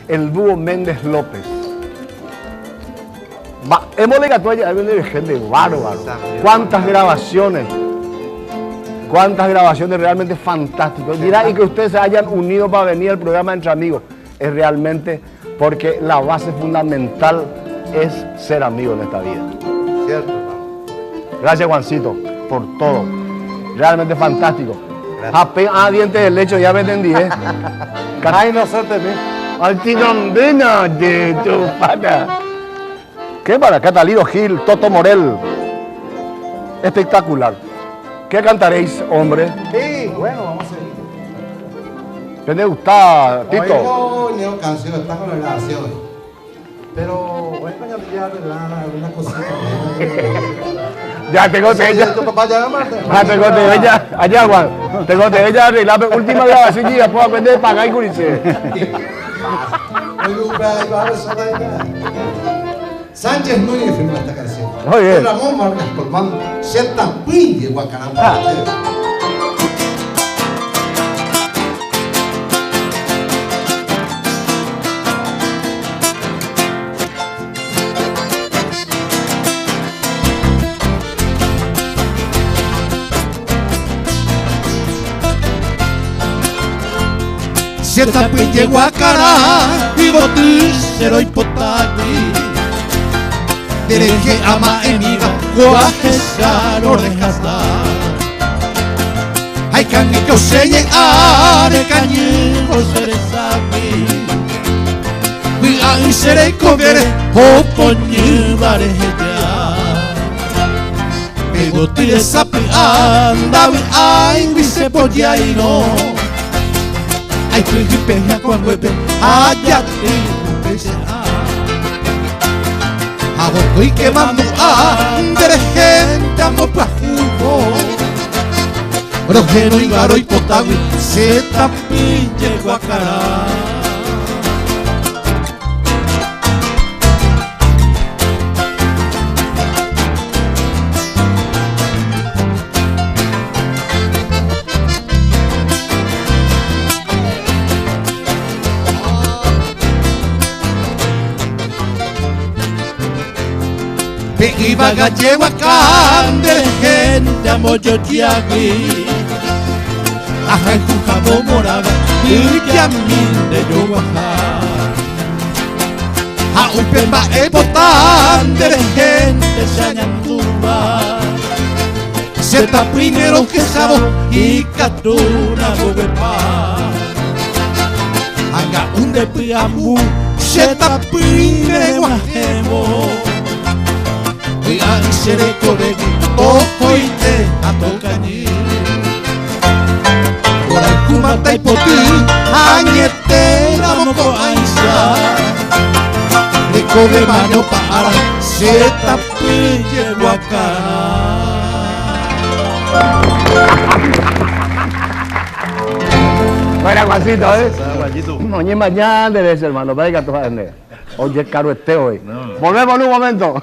El dúo Méndez López. Mba'émole ikatu aja'e pende gente bárbaro. Cuántas grabaciones. Cuántas grabaciones realmente fantástico. Dirá y que ustedes se hayan unido para venir al programa Entre Amigos. Es realmente porque la base fundamental es ser amigo en esta vida. Cierto. Gracias Juancito por todo. Realmente fantástico. Ape, ah, diente de lecho, ya me entendí, eh. Ay, no sé de mí. Altinombina de tu pana. ¿Qué para? Catalino Gil, Toto Morel. Espectacular. ¿Qué cantaréis, hombre? Sí, bueno, vamos a seguir. ¿Qué te gusta, Tito? Hoy no, canción, está con la grabación. Pero bueno, ya ya arreglar alguna cosita. Ya tengo Sí, ya. Tu papá ya me Ah, tengo te ya, allá Juan. Tengo te ya arreglar última grabación y ya puedo aprender a pagar y curice. Sánchez Núñez firma esta canción. Muy bien. Ramón Vargas Colmán, Zeta Pingue, Guacaramba. Ah. Zeta Pingue, Guacará, y Boticero y Potati. Dereje ama emiga, guaje orejasta. Ay, can que oseye are cañi, oseresapi. Mi ay seré comer, o poñi vareja. Pego tire sapi anda, ay, se pollairo. Ay, príncipe, ya cuando ayate, pese a. Hago y quemando a gente amo pajugo. Rojero y garo y potagui, se tapille guacará. Iba gallego acá, de gente amoyotiagui. Ajá, jujabo moraba, y que a mí de yo guajá. A upemba ebotán, de gente sañanduba. Zeta primero que sabo y catuna bobepa. Anga un de piamu, zeta primero guajemo. Y seré corego, ojo y te atocañi. Por ahí kumata y potí, añete la moco aiza. Recoge mano para, zeta pille guacará. Bueno, Juancito, ¿eh? Juancito. Oye, mañana debe ser, hermano. Venga, tú, Oye, caro este hoy. No. Volvemos en un momento.